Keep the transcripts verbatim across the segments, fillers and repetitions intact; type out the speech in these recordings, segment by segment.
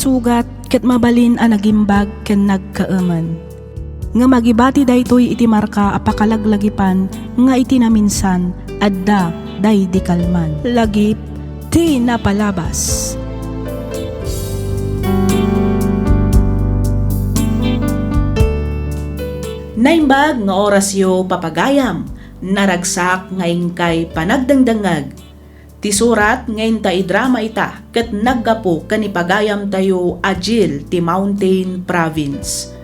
Sugat ket mabalin a nagimbag ken nagkaemen. Ngem agibati daytoy iti marka a pakalaglagipan nga iti naminsan, adda daydi kalman. Lagip ti napalabas. Naimbag nga orasyo, papagayam, naragsak nga inkay panagdengdengngeg. Ti surat nga inta idrama ita ket naggapu ken ni pagayamtayo a Jill ti Mountain Province.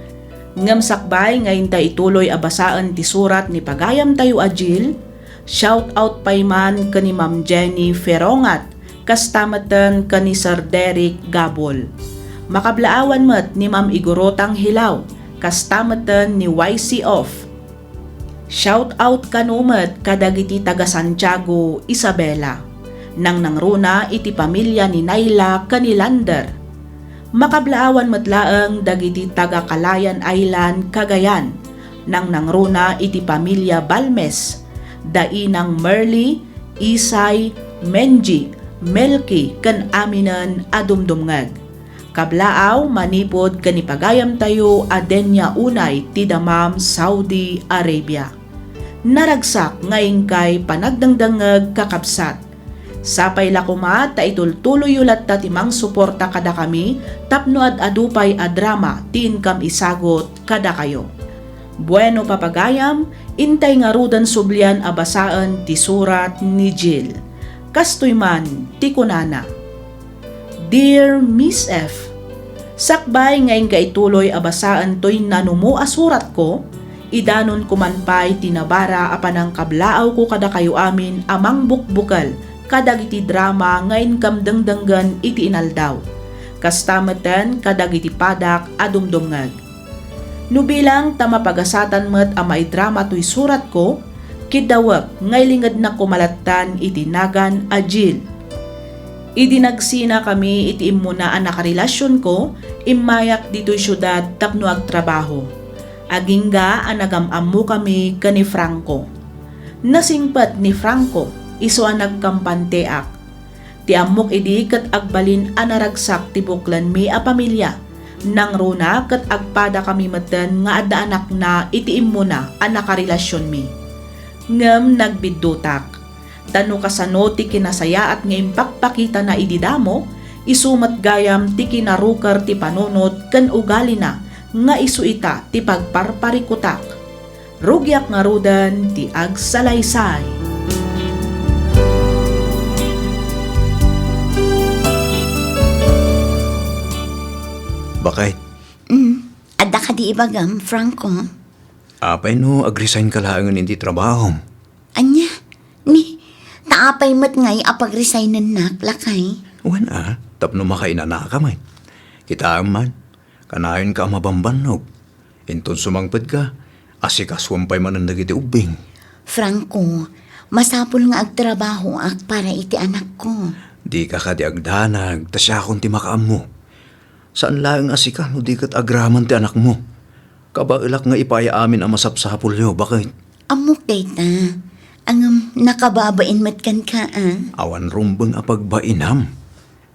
Ngem sakbay nga inta ituloy a basaen ti surat ni pagayamtayo a Jill, shout out pay man ken ni Ma'am Jenny Ferongat, kasta metten ken ni Sir Derek Gabol. Makablaawan met ni Ma'am Igorotang Hilaw, kasta metten ni Y C Off. Shout out kano met kadagiti taga Santiago, Isabela. Nangnangruna iti pamilia ni Naila ken ni Lander. Makablaawan met laeng dagiti taga Calayan Island, Cagayan. Nangnangruna iti pamilia Balmes, da Inang Merly, Isay, Menji, Melky, ken aminen a dumdumngeg. Kablaaw, manipud ken ni pagayamtayo a Denya Unay ti Dammam, Saudi Arabia. Naragsak nga inkay panagdengdengngeg, kakabsat. Sapay la koma ta itultuloyyo latta ti mangsuporta kadakami tapno ad-adu pay a drama ti inkam isagut kadakayo. Bueno, papagayam, intay ngaruden sublian a basaen ti surat ni Jill. Kastoy man ti kunana. Dear Miss F, sakbay nga inka ituloy a basaen toy nanumo a suratko, idanonko man pay ti nabara a panangkablaawko kadakayo amin a mangbukbukel kadagiti drama nga inkam dengdenggen iti inaldaw. Kasta metten kadagiti padak a dumdumngeg. No bilang ta mapagasatan met a maidrama toy suratko, kiddawek nga ilingednak koma lattan iti nagan a Jill. Idi nagsinakami iti immuna a nakarelasionko, immayak ditoy siudad tapno agtrabaho. Agingga a nagam-ammokami ken ni Franco. Nasingpet ni Franco, isu a nagkampanteak. Ti ammok idi ket agbalin a naragsak ti buklenmi a pamilia. Nangruna ket agpadakami metten nga adda anakna iti immuna a nakarelasionmi. Ngem nagbiddutak. Ta no kasano ti kinasayaat nga impakpakitana idi damo, isu met gayam ti kinaruker ti panunot ken ugalina nga isu ita ti pagparparikutak. Rugiak ngaruden ti agsalaysay. Bakay? Mm. Adda kadi ibagam, Franco? Apay no agresign ka laengen iti trabahom? Ania? Ni, ta apay met ngay a pagresignen-nak, lakay? Wen a, tapno makainanaka met. Kitaem man, kanayon ka a mabambannog. Inton sumangpet ka, asikasuem pay manen dagiti ubbing. Franco, masapul nga agtrabahoak para iti anakko. Dika kadi agdanag, ta siakon ti makaammo. Saan laeng a sika no di ket agraman ti anakmo. Kabaelak nga ipaay amin a masapsapulyo, baket. Ammok dayta. Ngem nakababain met kenka, a? Awan rumbeng a pagbainam.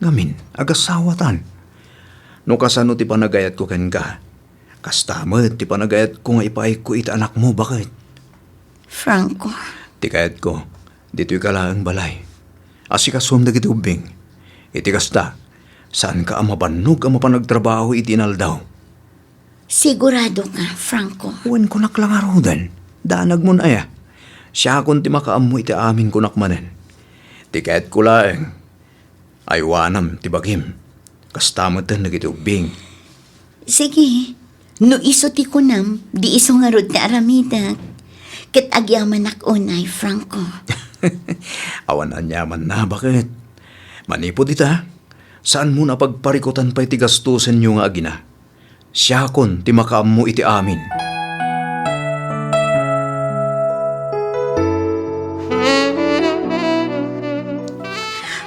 Ngamin, agasawatan. No kasano ti panagayatko kenka, kasta met ti panagayatko nga ipaayko iti anakmo, baket. Franco. Ti kayatko, ditoy ka laeng balay. Asikasuem dagiti ubbing. Iti kasta, saanka a mabannog a mapan agtrabaho iti inaldaw. Sigurado ka, Franco? Wen, kunak la ngaruden. Danagmon aya. Siakon ti makaammo iti amin, kunak manen. Ti kayatko laeng, aywanam ti bagim. Kasta metten dagiti ubbing. Sige, no isu ti kunam, di isu ngarud ti aramidek. Ket agyamanak unay, Franco. Awan aniamanna, baket. Manipud ita, saanmon a pagparikutan pay ti gastosenyo nga agina. Siakon ti makaammo iti amin.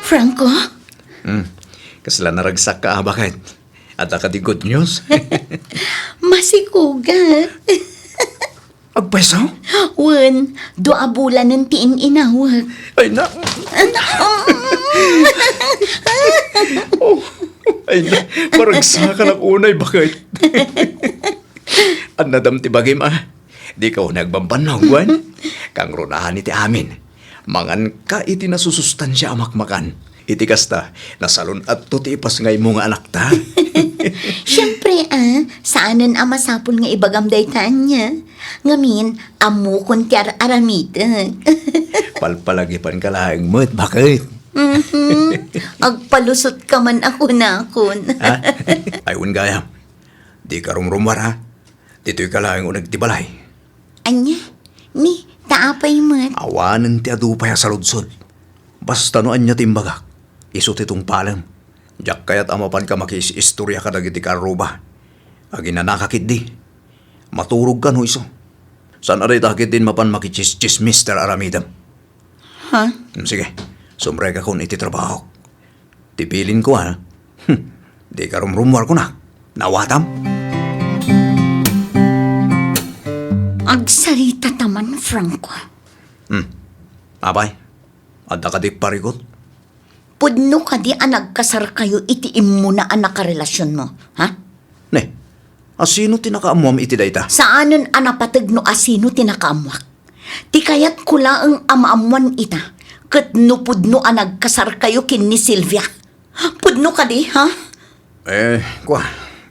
Franco? Hmm. Kasla naragsakka a, baket? Adda kadi good news? Masikugat. Agpayso? Wen, dua a bulanen ti in-inawek. Ay, na. Oh, Ay, na, paragsakan ak unay, baket. Annadam ti bagim, a. Dika unay agbambannog, wen? Kangrunahan iti amin. Manganka iti nasusustansia a makmakan. Iti kasta, nasalun-atto ti ipasngaymo nga anakta. Siempre, a, saanen a masapul nga ibagam dayta ania. Ngamin, ammokon ti ar-aramidek. Palpalagipanka laeng met, baket. Mhm. Agpalusotka man a kunakon. Ha? Ay, wen gayam. Dika rumrumuar, ha? Ditoyka laeng uneg ti balay. Ania? Ni, ta apay met? Awanen ti adu pay a saludsod. Basta no ania ti imbagak, isu ti tungpalem. Diak kayat a mapanka makiis-istoria kadagiti karruba. Aginanaka ketdi. Maturogka no isu. Saan a dayta ketdin mapan makitsismis ti ar-aramidem. Ha? Hmm, sige, sumrekakon iti trabahok. Ti bilinko, a. Hmm, dika rumrumuar kunak. Naawatam? Agsarita ta man, Franco. Hmm. Apay, adda kadi parikut? Pudno kadi a nagkasarkayo iti immuna a nakarelasionmo, ha? Ne, asino ti nakaammuam iti dayta? Saanen a napateg no asino ti nakaammuak. Ti kayatko laeng a maammuan ita, ket no pudno a nagkasarkayo ken ni Silvia. Pudno kadi, ha? Eh, kua,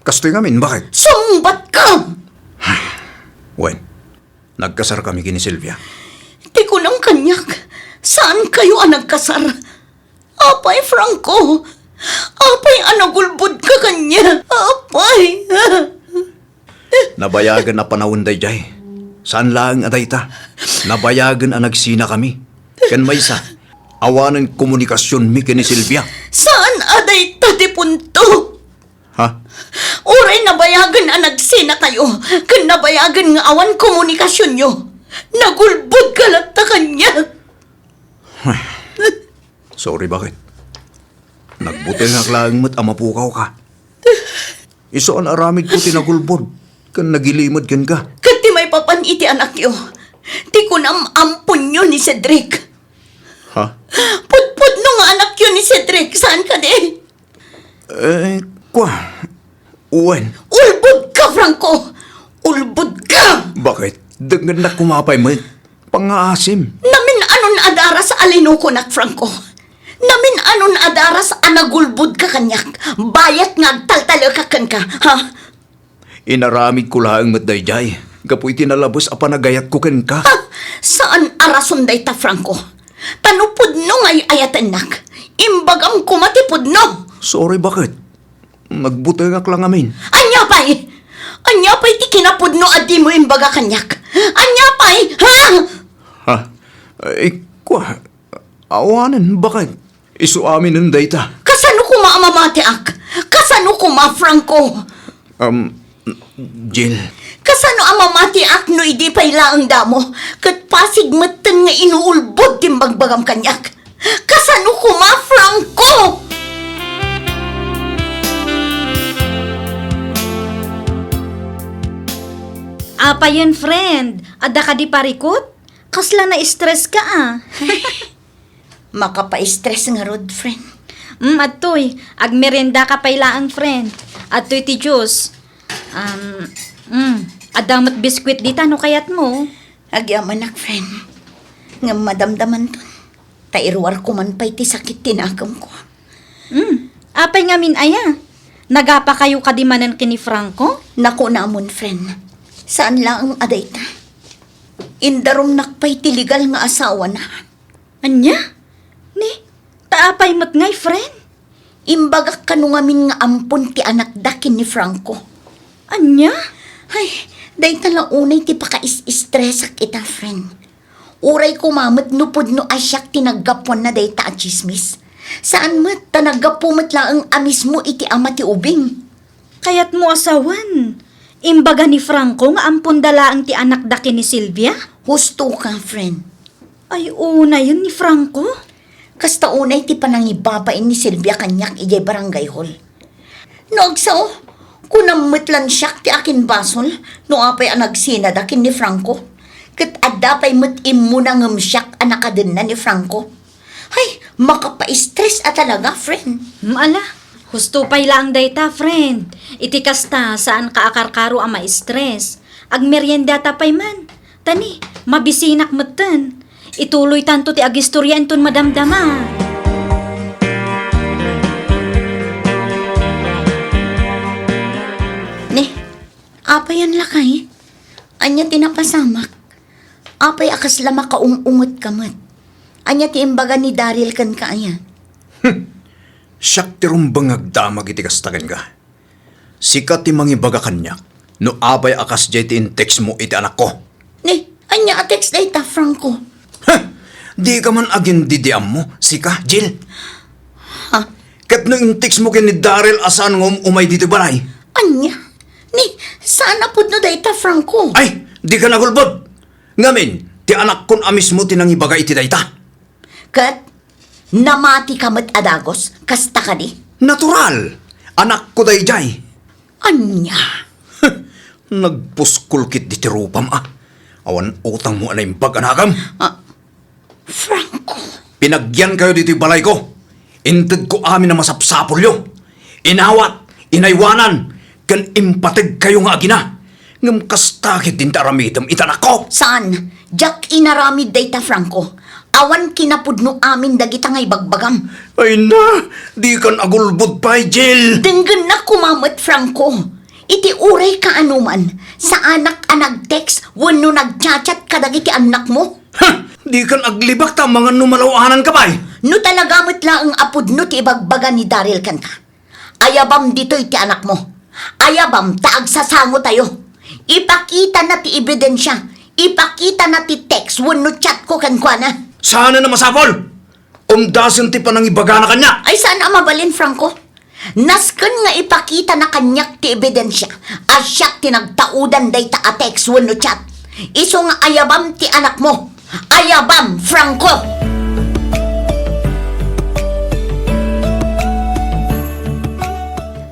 kastoy ngamin, baket? Sungbatka! Wen, nagkasarkami ken ni Silvia. Ti kunam kaniak, saankayo a nagkasar. Apay, Franco? Apay a nagulbodka kaniak? Apay? Nabayagen a panawen daydiay. Saan laeng a dayta. Nabayagen a nagsinakami. Ken maysa, awanen komunikasionmi ken ni Silvia. Saan a dayta ti punto? Ha? Uray nabayagen a nagsinakayo, ken nabayagen nga awan komunikasionyo, nagulbodka latta kaniak. Sorry, baket. Nagbutengak laeng met a mapukawka. Isu a naaramidko ti nagulbod ken nagilimed kenka. Ket ti maipapan iti anakyo, ti kunam amponyo ni Cedric. Ha? Pudpudno nga anakyo ni Cedric, saan kadi? Eh, kua, wen. Ulbodka, Franco! Ulbodka! Baket? Dengngennak koma pay met. Pangngaasim. Namin-anon a daras a linukonak, Franco. Namin-anon a daras a nagulbodka kaniak. Bayat nga agtaltalekak kenka, ha? Inaramidko laeng met daydiay gapu iti nalabes a panagayatko kenka. Ha? Saan a rason dayta, Franco. Ta no pudno nga ay-ayatennak, imbagam koma ti pudno. Sorry, baket. Nagbutengak la ngamin. Ania pay? Ania pay ti kinapudno a dimo imbaga kaniak? Ania pay? Ha? Ha? Ay, kua, awanen, baket. Isu aminen dayta. Kasano koma a mamatiak? Kasano koma, Franco? Um, Jill. Kasano a mamatiak no idi pay laeng damo? Ket pasig metten nga inuulbod ti imbagbagam kaniak. Kasano koma, Franco? Apayen, friend? Adda kadi parikut? Kasla na-stress ka, a. Makapa-stress ngarud, friend. Mm, adtoy. Agmerienda ka pay laeng, friend. Adtoy ti juice. Um, mm, adda met biskwit dita no kayatmo. Agyamanak, friend. Ngem madamdamanton. Ta iruarko man pay ti sakit ti nakemko. Mm, apay ngamin aya? Nagapakayo kadi manen ken ni Franco? Nakunamon, friend. Saan laeng a dayta. Indarumnak pay ti legal nga asawana. Ania? Ni, ta apay met ngay, friend? Imbagak kano ngamin nga ampon ti anakda ken ni Franco. Ania? Ay, dayta la unay ti pakaisistresak ita, friend. Uray koma met no pudno a siak ti naggapuanna dayta a tsismis. Saan met ta naggapu met laeng a mismo iti ama ti ubing. Kayatmo a sawen, imbaga ni Franco nga amponda laeng ti anakda ken ni Silvia? Husto ka, friend. Ay, unayen ni Franco? Kasta unay ti panangibabain ni Silvia kaniak idiay barangay hall. No agsao, kunam met lan siak ti akin basol no apay a nagsinada ken ni Franco. Ket adda pay met immuna ngem siak a nakadenna ni Franco. Hay, makapa-stress a talaga, friend. Hmm, ala, Husto pay laeng dayta, friend. Iti kasta, saanka a karkaro a ma-stress. Agmeriendata pay man. Ta ni, mabisinak metten. Ituloytanto ti agistorya inton madamdama. Ni, apay yan, lakay? Ania ti napasamak? Apay a kasla makaum-unget ka met? Ania ti imbaga ni Daryl kenka aya? Siak ti rumbeng nga agdamag iti kasta kenka. Sika ti mangibaga kaniak no apay a kasdiay ti in-text mo iti anakko. Ni, ania a text dayta, Franco? Heh! Dika man agindidiammo, sika, Jill? Ha? Ket no in-text mo ken ni Daryl a saan nga um-umay ditoy balay? Ania? Ni, saan a pudno dayta, Franco? Ay, dika nagulbod! Ngamin, ti anakkon a mismo ti nangibaga iti dayta. Ket namatika met a dagus, kasta kadi? Natural! Anakko daydiay. Ania? Nagpuskol ketdi ti rupam, a. Awan utangmo a naimbag a nakem. Ah, Franco. Pinagyankayo ditoy balayko. Intedko amin a masapsapulyo. Inawat, inaywanan, ken impategkayo nga agina. Ngem kasta ketdin ti aramidem iti anakko. Saan? Diak inaramid dayta, Franco. Awan kinapudno amin dagita nga ibagbagam. Ay na, dikan agulbod pay, Jill. Denggennak koma met, Franco. Iti uray kaanoman, saanak a nag-text wenno nag-chat-chat kadagiti annakmo. Ha! Dikan aglibak ta amangan no malaw-ananka pay. No talaga met laeng a pudno ti ibagbaga ni Daryl kenka. Ayabam ditoy ti anakmo. Ayabam ta agsasangotayo. Ipakitana ti ebidensia. Ipakitana ti text wenno chatko kenkuana. Saan a masapul? Umdasen ti panangibagana kaniak. Ay, saan a mabalin, Franco? Nasken nga ipakitana kaniak ti ebidensia a siak ti nagtaudan dayta a text wenno chat. Isu nga ayabam ti anakmo. Ayabam, Franco!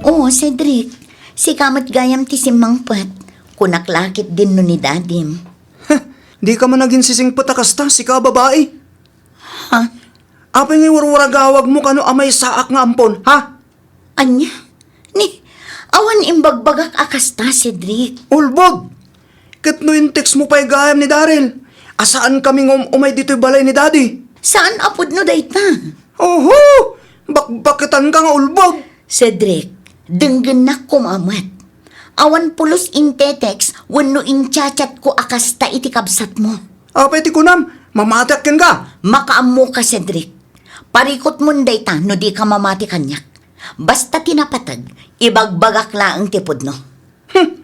Oo, Cedric. Sika met gayam ti simmangpet. Kunak la ketdin no ni dadim. Heh, dika man aginsisingpet a kasta, sika a babai. Ha? Apay nga iwarwaragawagmo kano a maysaak nga ampon, ha? Ania? Ni, awan imbagbagak a kasta, Cedric. Ulbod! Ket no in-text mo pay gayam ni Daryl, a saankami nga um-umay ditoy balay ni Daddy. Saan a pudno dayta? Oho! Bakbaketanka nga ulbod! Cedric, denggennak koma met. Awan pulos in-text wenno in-chat-chatko a kasta iti kabsatmo. Apay ti kunam? Mamatiak kenka? Makaammoka, Cedric. Parikutmon dayta no dika mamati kaniak. Basta ti napateg, ibagbagak laeng ti pudno. Hmm.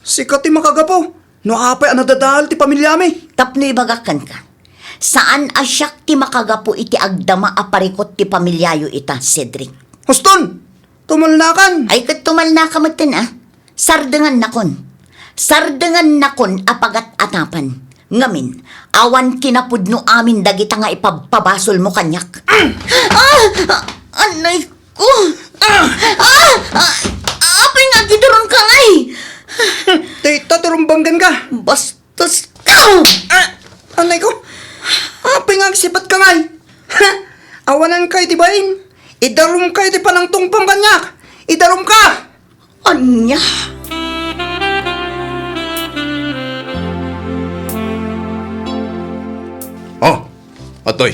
Sika ti makagapu no apay a nadadael ti pamiliami. Tapno ibagak kenka, saan a siak ti makagapu iti agdama a parikut ti pamiliayo ita, Cedric. Huston! Tumalnakan! Ay, ket tumalnaka metten, a. Sardengannakon. Sardengannakon a pagat-atapan. Ngamin, awan kinapudno amin dagita nga ipabpabasolmo kaniak. Ah! Ah! Anay ko! Ah! Ah! Ah! Apay nga agiduronka ngay? Dayta ti rumbeng kenka. Bastos ka! Ah! Anay ko! Apay nga agsipatka ngay? Ha? Awananka iti bain. Idarumka iti panangtungpam kaniak. Idarumka! Ania? Oh, atoy.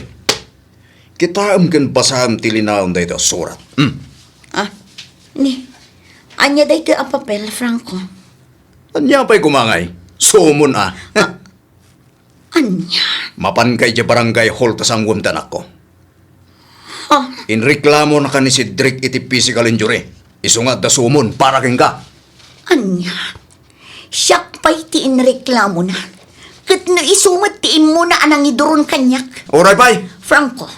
Kitaem ken basaem ti linaon dayta a surat. Hmm. Ah, ni, ania dayta a papel, Franco? Ania pay koma ngay? Sumon, a. Ah, ania? Mapanka idiay barangay hall ta sanguen ti anakko. Ha? Inreklamonaka ni Cedric iti physical injury. Isu nga adda sumon para kenka. Ania? Siak pay ti inreklamona. Ket no isu met ti immuna a nangiduron kaniak. Uray pay. Franco,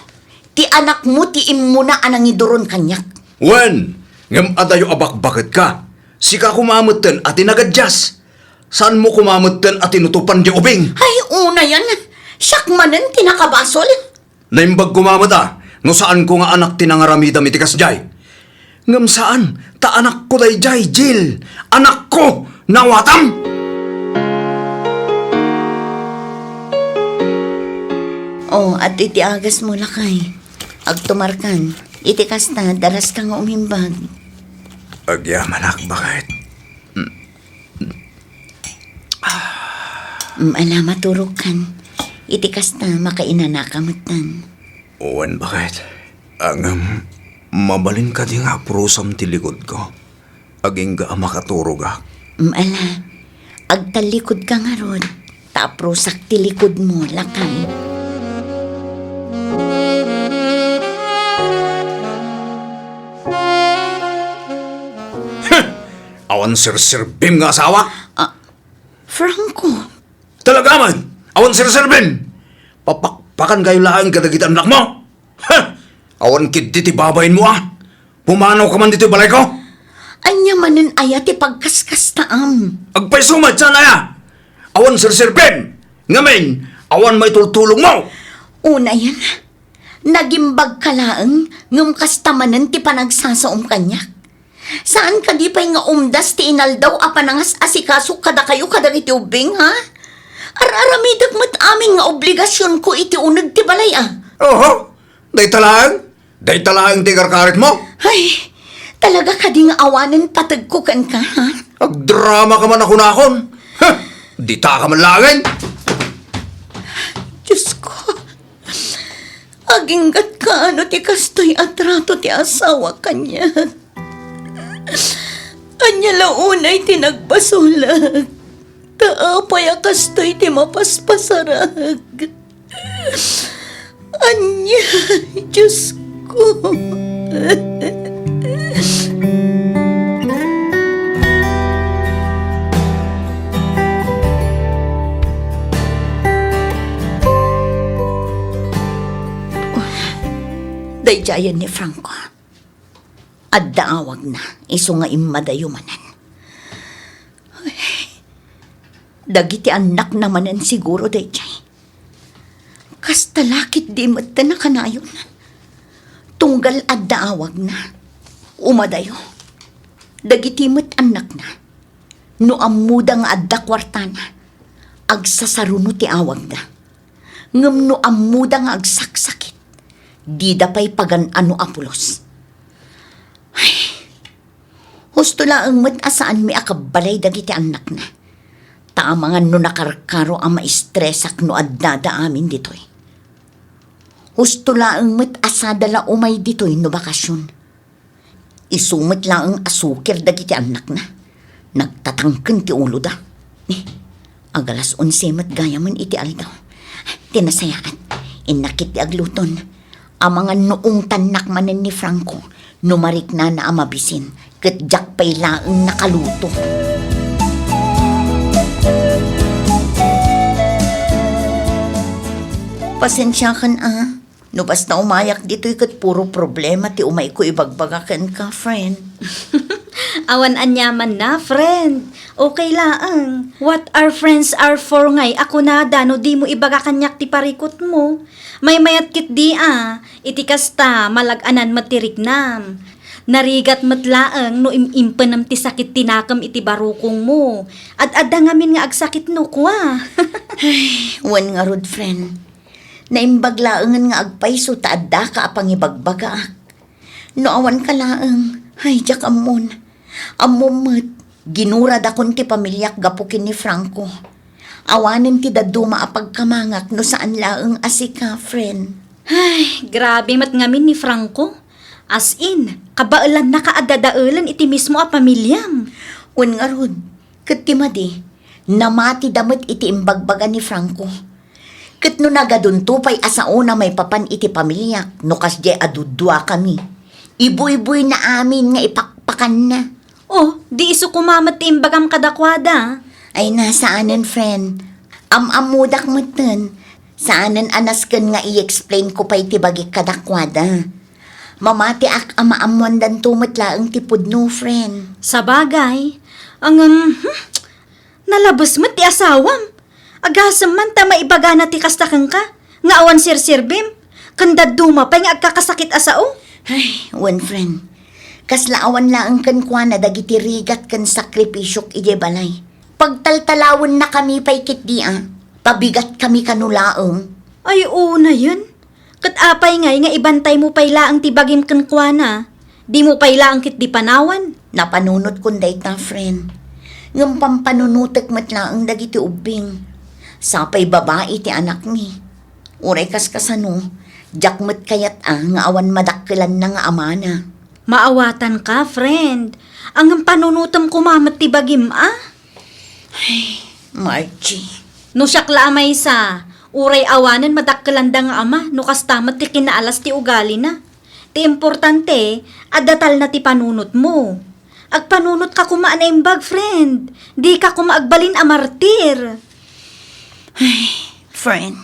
ti anakmo ti immuna a nangiduron kaniak. Wen, ngem adayo a bakbaketka. Sika koma metten a ti nagadias. Saanmo koma metten a tinutopan diay ubing. Ay, unayen. Siak manen ti nakabasol. Naimbag koma met a no saanko nga anak ti nangaramidam iti kasdiay. Ngem saan, ta anakko daydiay, Jill. Anakko! Nawatam! Oh, adtoy ti agasmo, lakay. Agtumarkan. Iti kasta, daraska nga umimbag. Agyamanak, baket. Mm, ala, maturogkan. Iti kasta, makainanaka metten. Wen, baket. Ngem, mabalin kadi nga aprusam ti likudko? Agingga a makaturogak. Mm, ala, agtallikudka ngarud, ta aprusak ti likudmo, lakay. Huh! Awan serserbim nga asawa? Ah, Franco. Talaga man, awan serserbim! Papakpakan kayo laeng kadagiti annakmo? Ha! Awan ketdi ti babainmo, a? Pumanaw ka man ditoy balayko? Ania manen aya ti pagkaskastaam? Agpayso met, saan aya? Awan serserbim! Ngamin, awan maitultulongmo! Unayen, nagimbagka laeng, ngem kasta manen ti panagsasaom kaniak. Saan kadi pay nga umdas ti inaldaw a panangas-asikaso kadakayo kadagiti ubbing, ha? Ar-aramidek met amin nga obligasionko iti uneg ti balay, a. Oho, dayta laeng? Dayta laeng ti karkaritmo? Ay, talaga kadi nga awanen pategko kenka, ha? Agdramaka man a kunakon. Ha! Ditaka man laengen! Diosko, aginggatka no ti kastoy a trato ti asawa kaniak. Ania la unay ti nagbasolak? Ta apay a kastoy ti mapaspasarak? Ania, Diosko? Daydiayen ni Franco. Adda awagna, isu nga immadayo manen. Ay, dagiti annakna manen siguro daydiay. Kasta la ketdi met ti nakanayon. Tunggal adda awagna, umadayo. Dagiti met annakna, no ammoda nga adda kuartana, agsasaruno ti awagda. Ngem no ammoda nga agsaksakit, dida pay pagan-ano a pulos. Ay, husto laeng met a saanmi a kabbalay dagiti annakna. Ta amangan no nakarkaro a maistresak no addada amin ditoy. Husto laeng met a sada la umay ditoy no bakasion. Isu met laeng a sukir dagiti annakna. Nagtatangken ti uloda. Eh, agalas onse met gayamen iti aldaw. Ti nasayaat, innak iti agluton. Amangan no ungtannak manen ni Franco, no mariknana a mabisin, ket diak pay laeng nakaluto. Pasensiakan a, no basta umayak ditoy ket puro problema ti umayko ibagbaga kenka, friend. Awan aniamanna, friend. Okay laeng. What are friends are for ngay a kunada no dimo ibaga kaniak ti parikutmo? Maymayat ketdi a, iti kasta, malag-anan met ti riknam. Narigat met laeng no im-impenem ti sakit ti nakem iti barukongmo. Ad-adda ngamin nga agsakit no kua. Ay, wen ngarud, friend. Naimbag laengen nga agpayso ta addaka a pangibagbagaak. No awanka laeng, ay, diak ammon. Ammom met, ginuradakon ti pamiliak gapu ken ni Franco. Awanen ti dadduma a pagkamangak no saan laeng a sika, friend. Ay, grabe met ngamin ni Franco. As in, kabaelannaka a dadaelen iti mismo a pamiliam. Wen ngarud, ket ti madi, namatida met iti imbagbaga ni Franco. Ket no nagadunto pay a saona maipapan iti pamiliak, no kasdiay a duduakami, ibuyboyna amin nga ipakpakanna. Oh, di isu koma met ti imbagam kadakuada? Ay, na, saanen, friend. Am-ammodak metten. Saanen a nasken nga i-explain ko pay ti bagik kadakuada. Mamatiak a maammoandanto met laeng ti pudno, friend. Sabagay. Ngem, hmm, nalabes met ti asawam. Agasem man ta maibagana ti kasta kenka, nga awan serserbim, ken dadduma pay nga agkakasakit a sao. Ay, wen, friend. Kasla awan laeng kenkuana dagiti rigat ken sakripisiok idiay balay. Pagtaltalawennakami pay ketdi a, pabigatkami kano laeng. Ay, unayen. Ket apay ngay nga ibantaymo pay laeng ti bagim kenkuana? Dimo pay laeng ketdi panawan? Napanunotkon dayta, friend. Ngem pampanunotek met laeng dagiti ubbing. Sapay babai ti anakmi. Uray kaskasano, diak met kayat a nga awan madakkelanna nga amana. Maawatanka, friend. Ngem panunotem koma met ti bagim a? Ay, Margie. No siak la a maysa, uray awanen madakkelanda nga ama no kasta met ti kinaalas ti ugalina. Ti importante, adda talna ti panunotmo. Agpanunotka koma a naimbag, friend. Dika koma agbalin a martir. Ay, friend.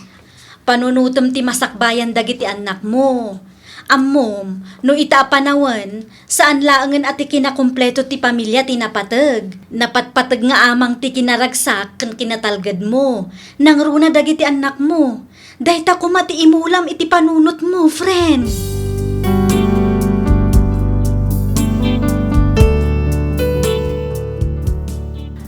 Panunotem ti masakbayan dagiti annakmo. Ammom, no ita a panawen, saan laengen a ti kinakumpleto ti pamilia ti napateg. Napatpateg nga amang ti kinaragsak ken kinatalgedmo. Nangruna dagiti annakmo. Dayta koma ti imulam iti panunotmo, friend.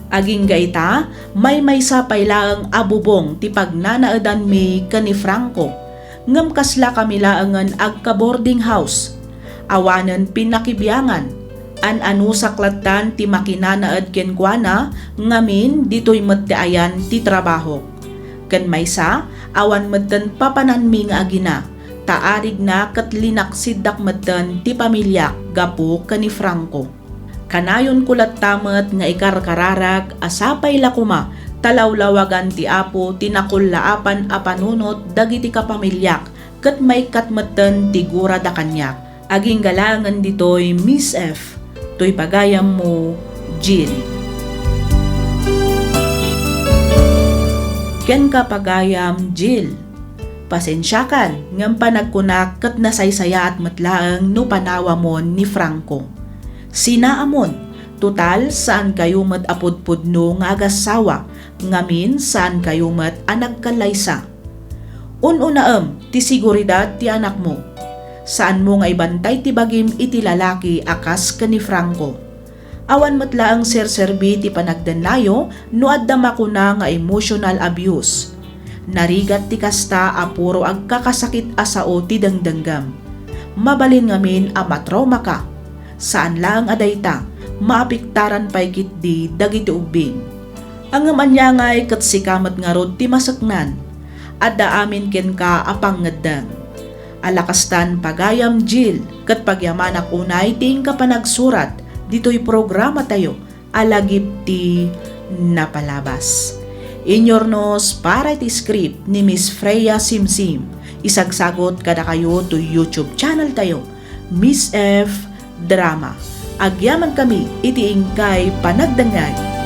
Agingga ita, maymaysa pay laeng a bubong ti pagnanaedanmi ken ni Franco, ngem kaslakami laengen agka-boarding house. Awanen pinakibiangan. An-anusak lattan ti makinanaed kenkuana, ngamin ditoy met ti ayan ti trabahok. Ken maysa, awan metten papananmi nga agina, ta arigna ket linaksiddak metten ti pamiliak gapu ken ni Franco. Kanayonko latta met nga ikarkararag a sapay la koma ta lawlawagan ti Apo ti nakullaapan a panunot dagiti kapamiliak ket maikkat metten ti gurada kaniak. Agingga laengen ditoy, Miss F. Toy pagayammo, Jill. Kenka pagayam, Jill. Pasensiakan ngem panagkunak ket nasaysayaat met laeng no panawamon ni Franco. Sinaamon, total, saankayo met a pudpudno nga agassawa, ngamin saankayo met a nagkallaysa. Un-unaem ti seguridad ti anakmo. Saanmo nga ibantay ti bagim iti lalaki a kas ken ni Franco. Awan met laeng serserbi ti panagdennayo no adda makuna nga emotional abuse. Narigat ti kasta a puro agkakasakit a sao ti dengdenggem. Mabalin ngamin a matraumaka. Saan laeng a dayta, maapektaran pay ketdi dagiti ubbing. Ngem ania ngay ket sika met ngarud ti maseknan? Adda amin kenka a pangngeddeng. Ala kastan pagayam, Jill, ket pagyamanak unay ti inka panagsurat ditoy programatayo a Lagip ti Napalabas. Inyurnos para iti script ni Miss Freya Simsim. Isagsagot kadakayo toy YouTube channel tayo, Miss F Drama. Agyamankami iti inkay panagdengngeg.